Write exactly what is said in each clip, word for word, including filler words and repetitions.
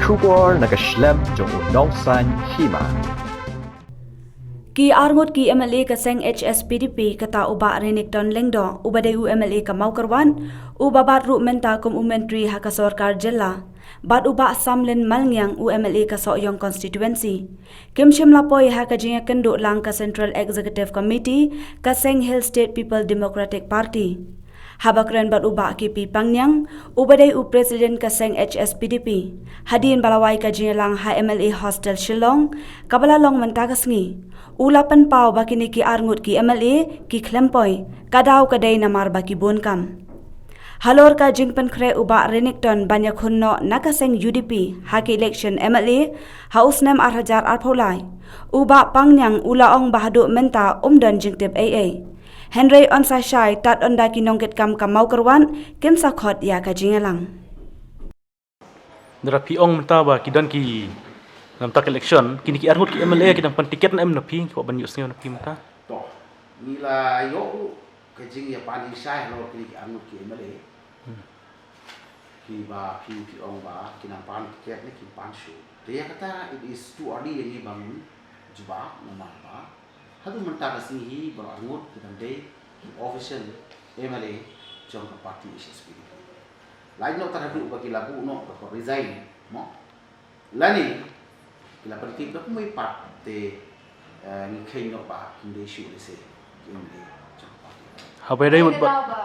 Khubor na ka shlem jong u Nongsaiñ Hima. Ki arngut ki M L A ka seng H S P D P, kata u Bah Renikton Lyngdoh, uba dei u M L A ka Mawkyrwat, uba bat ruh mynta kum u Myntri ha ka sorkar jylla, bad u Bah Samlin Malngiang, u M L A ka Sohiong constituency, kim shym la poi ha ka jingïakynduh lang ka Central Executive Committee ka seng Hill State People Democratic Party. Haba kren bad u Bah K P Pangniang, uba dei u President ka seng H S P D P, hadien ba la wai ka jingïalang ha M L A Hostel Shillong, kaba la long mynta ka sngi, u la pynpaw ba kine ki arngut ki M L A ki khlem poi, ka daw ka dei namar ba ki bun kam. Halor ka jingpynkhreh u Bah Renikton ban ïakhun noh na ka seng U D P ha ka election M L A ha u snem ar hajar arphew lai, u Bah Pangniang u la ong ba haduh mynta um don jingtip ei ei. Hynrei yn sa shai tad ynda ki nongkitkam ka Mawkyrwat kin sa khot ïa ka jingïalang. Nda phi ong mynta ba ki don ki, na mynta ka election, kine ki arngut ki M L A ki dang pan tiket ne em, na phi ki kwah ban ïohsngew na phi mynta? To, ngi la ïoh ruh ka jingïapan ïing shai halor kine ki arngut ki M L A. Hmm. Kiba phi, phi ong ba ki nang pan tiket ne kim pan shuh. Te ïa kata, it is too early ïa ngi ban jubab namar ba haduh mynta ka sngi hi baroh arngut ki dang dei ki official M L A jong ka party H S P D P. Lait noh tang haduh ba ki la buh noh ka resign, mo. Lane ki la pyntip da kumwei pat te, eh, ngi kheiñ noh ba kim dei shuh lehse ki M L A jong ka party. Haba dei mut ba, ba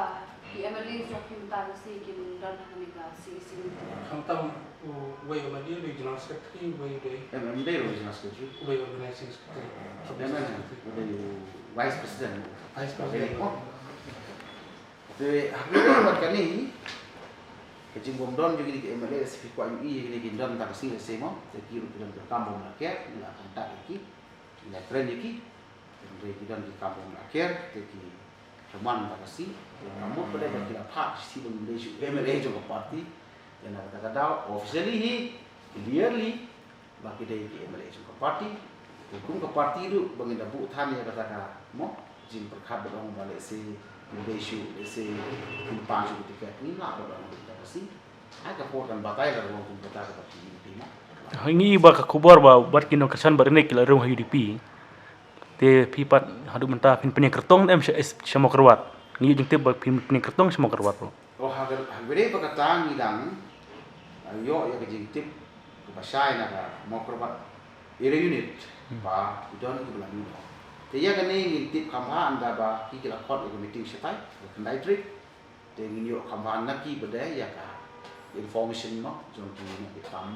ki M L A jong ki mynta ka sngi kim don ha kane ka C E C meeting. Khamtam uwei M L A u dei General Secretary, uwei u dei, em, em dei u General Secretary. Uwei Organizing Secretary. Em, em, em, u dei u Vice President. Vice President. Te ha kane ka, ka jingbym don jong kine ki M L A, lehse phi kwah ïohi ïa kine kin don tang ka sngi lehse mo, te ki ruh ki don ki kam bym la ker, ngi la contact ïa ki, ngi la kren ïa ki, te ki don ki kam bym la ker, te ki tymmen tang ka sngi, te ka mut ba dei ba ki la phah shisha ba kim dei shuh M L A jong ka party, te na kata ka daw, officially hi, clearly, ba ki dei ki M L A jong ka party. Te kum ka party ruh ba ngin da buh than ïa kata ka mo jingpyrkhat ba ong ba lehse kim dei shuh, lehse kim pan shuh ki tiket, ngim lah ban ong ïa kata ka sngi. Ai ka por kan batai, la ruh kum kata ka party U D P mo. Ngi ba ka khubor ba bad ki nongkyrshan ba rynïeng ki la rung ha U D P. Te phi pat haduh mynta phin pynïeng kyrtong ne em sha, sha Mawkyrwat? Ngi ïoh jingtip ba phin pynïeng kyrtong sha Mawkyrwat ruh. Oh, ha ka, ha kaba dei ba kata ngi dang, ah, ïoh ïa ka jingtip kaba shai na ka Mawkyrwat Area Unit, hmm, ba ki don kiba la mih noh. Te ïa kane ngin tip kham bha ynda ba ki, ki la khot ïa ka meeting shatai, ka khyndai tarik. Te ngin ïoh kham bha na ki ba dei ïa ka information mo jong ki nongkitkam,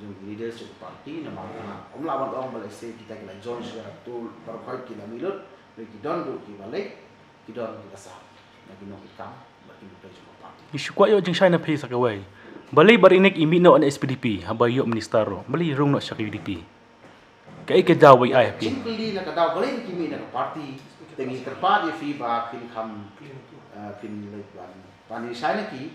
jong ki leaders jong ka party, namar ba ym lah ban ong ba lehse kita ki la join sha, to baroh khoit ki la mih lut, ki don ruh kiba leit, ki don kiba sah na ki nongkitkam bad ki nongtrei jong ka party. Ngi shu kwah ïoh jingshai na phi sa kawei. Balei Bah Renikton i mih noh na H S P D P haba ïoh minister ruh? Balei i rung noh sha ka U D P? Kaei ka daw ba i ai ha phi? Jingkylli na ka daw balei ki mih na ka party. Te ngi kyrpad ïa phi ba phin kham, eh, phin leit ban, ban ïa shai na ki.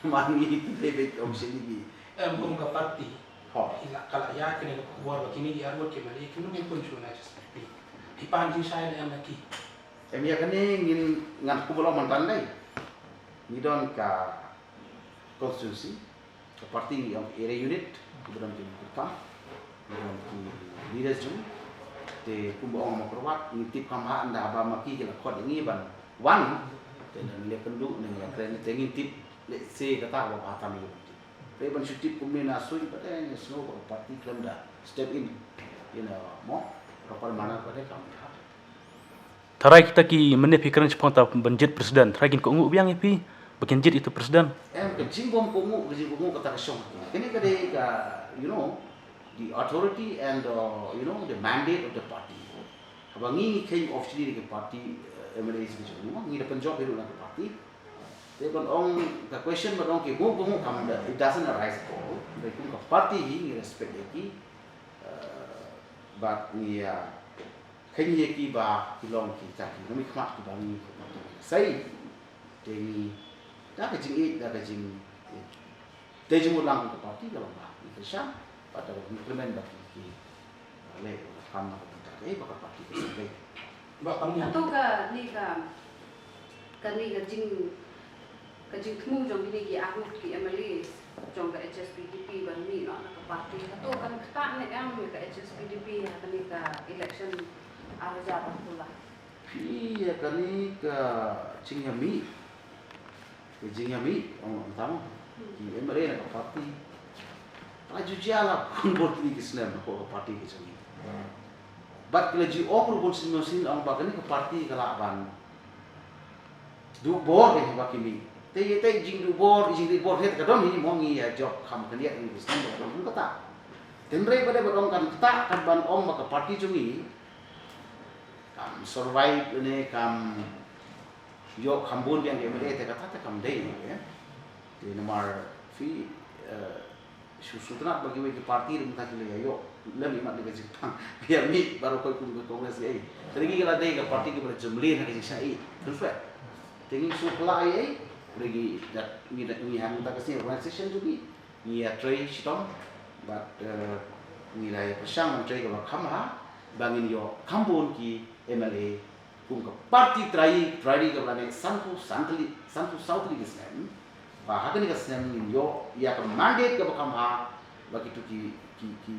Ma ngi te beit option ïa ki. Em, kum ka party. Ho. Ki la, ka la ïa kane ka khubor ba kine ki arngut ki mane kim dei ban pun shuh na H S P D P. Phi pan jingshai ne em na ki? Em, ïa kane ngin, ngan khublei man ban dei. Ngi don ka constituency, ka party ngi ong area unit, ngi don ki nongkitkam, ngi don ki leaders jong, te kumba ong Mawkyrwat, ngi tip kham bha ynda ba ma ki ki la khot ïa ngi ban wan, te ngi la kynduh ne ngi la kren, te ngin tip lehse kata ba bha tam ngi ban tip. Te ban shu tip kumne na suiñ, ba te ngi sngew ba ka party khlem da step in, you know, mo, proper manner ba te kam bha. Tharai kita ki mynne phi kren shaphang ta ban jied president, tharai kin kohnguh biang ïa phi ba kin jied ïa uto u president? Em, ka jingbym kohnguh, ka jingkohnguh kata ka shong ha ki. Kane ka dei ka, you know, the authority and, uh, you know, the mandate of the party. Haba ngi, ngi kheiñ officially da ka party, eh, M L A ki jong ngi, ngi da pynjop hi ruh na ka party. Te ban ong ka question ban ong ki kohnguh, kohnguh kam da, it doesn't arise at all. Hynrei kum ka party hi ngi respect ïa ki, eh, bad ngi, ah, kheiñ ïa ki ba ki long kita ki nongmihkhmat kiba ngi khmat. Sa i te ngi da ka jingïeit, da ka jing, te jingmut lang ka party ka long ba ngi kyrshan bad da ka implement ba ki, ki leh ka kam na ka bynta ka, eh, ba ka party ka sdang. Ba kam ni. Hato kane ka, kane ka jing, ka jingthmu jong kine ki arngut ki M L A jong ka H S P D P ban mih noh na ka Party. Hato kan ktah ne em ïa ka H S P D P ha kane ka election ar hajar arphew lai? Phi, ïa kane ka jingïamih, ka jingïamih, ong ong tam ki M L A na ka party. La ju jia la bun bun kine ki snem na ka party ka jong ngi. Bad ki la ju ong ruh bun sien bun sien ong ba kane ka party ka lah ban duh bor ïa kiba ki mih. Te ïa te jingduh bor, jingduh bor hi te ka don hi mo, ngi ïa jop kham khyndiat ngi ki snem ba ka don kata. Hynrei ba dei ba don kan kata kan ban ong ba ka party jong ngi kam survive ne kam ïoh kham bun biang ki M L A, te kata te kam dei, eh. Te namar phi, eh, shu sngewtynnat ba kiwei ki party ruh mynta ki la ïa ïoh lem imat da ka jingpang ïa mih baroh khoit kum ka Congress ei. Te ngi la dei ka party kiba la jemlien ha ka jingshah ïeit. Te ngi sngewphylla ei ei. Te ngi da ngi da ngi hangta ka seng organisation jong ngi, ngi ïa trei shitom bad, eh, ngi la ïa pyrshang ban trei kaba kham bha ba ngin ïoh kham bun ki M L A kum ka party trai, trai kaba la neh sanphew, sanphew, sanphew saw tylli ki snem. Ba ha kane ka snem ngin ïoh ïa ka mandate kaba kham bha ba kito ki, ki, ki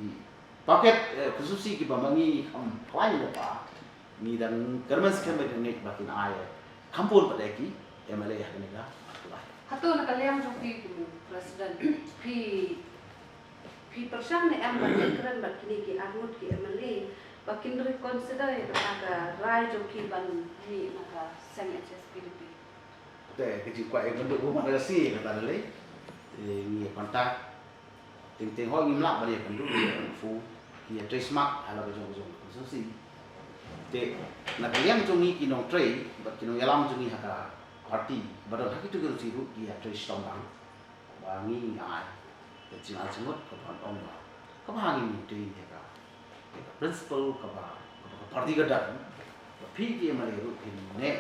packet, eh, constituency kiba ma ngi kham khlaiñ lypa, ngi dang kyrmen skhem ba kin ngeit ba kin ai kham bun pat de ki M L A ha kane ka lai. Hato na ka liang jong phi kum president, phi Phi pyrshang ne em ban ïakren bad kine ki arngut ki M L A ba kin reconsider ïa kata ka rai jong ki ban mih na ka seng H S P D P? Te ka jingkwah ïakynduh kumba ka si ïa kata lei. Te ngi ïa contact. Teng teng hooid ngim lah ban ïakynduh, ngi ïa phone, ngi ïa trei smat ha la ka jong ka jong ka constituency. Te na ka liang jong ngi ki nongtrei bad ki nongïalam jong ngi ha ka party ba don ha kito ki constituency ruh ki ïa trei shitom lang. Ba ngi ngi ai ka jingai jingmut kaba ong ba kaba ngi maintain ïa ka, ïa ka principle kaba, kaba ka party ka don. Ba phi ki M L A ruh phin neh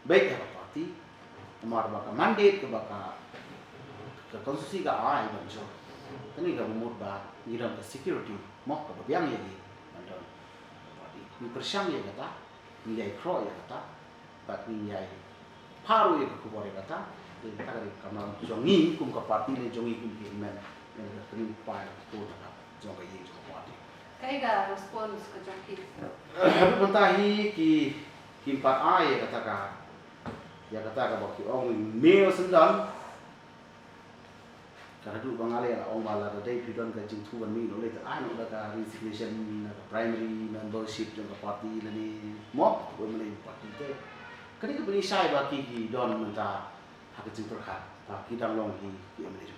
beit ha ka party. Namar ba ka mandate kaba ka, ka constituency ka ai ban jur. Kane kaba mut ba ngi don ka security mo kaba biang ïa ngi ban don ka party. Ngi pyrshang ïa kata, ngi ïai khroh ïa kata. Bad ngin ïai phah ruh ïa ka khubor ïa kata. Te kata ka dei ka kamram jong ngi kum ka party ne jong ngi kum ki hynmen. Ngi ka kynmaw pai ka khubor ka jong ka ïing jong ka party. Kaei ka response ka jong ki? Haduh mynta hi ki, kim pat ai ïa kata ka, ïa kata kaba ki ong i mail syndon. Ka haduh ba nga la ong ba lada dei phi don ka jingthmu ban mih noh lei, te ai noh da ka resignation na ka primary membership jong ka party lane mo, U M L A party te. Ka dei kaba ngi shai ba ki, ki don mynta ha ka jingpyrkhat ba ki dang long hi ki U M L A.